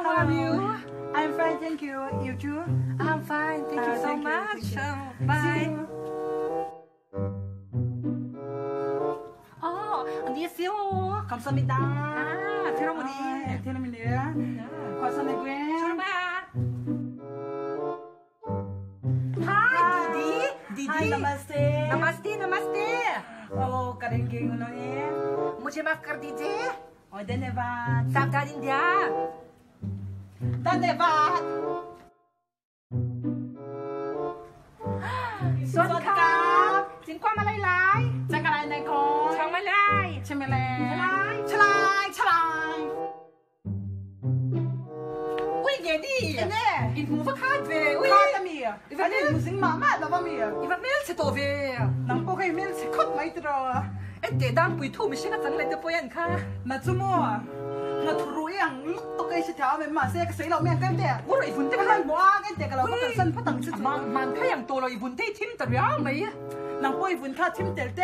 How are you? I'm fine, thank you. You too? I'm fine, thank you Ah, so thank you, much. thank you. Oh, bye. See you. 어, 안녕하세요. 감사합니다. 아, 테러머니. 아, 테러머니. 감사합니다. 출발. Hi, Didi. Didi. Hi, नमस्ते. नमस्ते नमस्ते ओ करेंगे उन्होंने मुझे माफ कर दीजिए और धन्यवाद सावधान इंडिया धन्यवाद สวัสดีครับจินกว้ามาไล่ไล่ จักรอะไรในคอน ช่างมาไล่ ใช่ไหมล่ะ ฉลาย ฉลายฉลาย อุ้ยเงี้ยดิ เน่ อินหูฟักคาดเวอุ้ย ข้าจะมีอันนี้มุสิงมามาแล้วว่ามี อีฟักเมลเชโตเว นังโปเคมิลสิคุดไม่ตรอ เอ็ดเดดามปุยทุ่มชิกจังเลยเตปยันค่ะ 那怎么？我突然都给是条命嘛，这个谁老面跟的？ วุ้ยฝุ่นเต็ม 这个 เลย 我跟这个老不跟身不等吃 มันมันแค่อย่างตัวเราอีบุญเต้ทิมแต่เรื่องไหม 能背份卡签掉掉。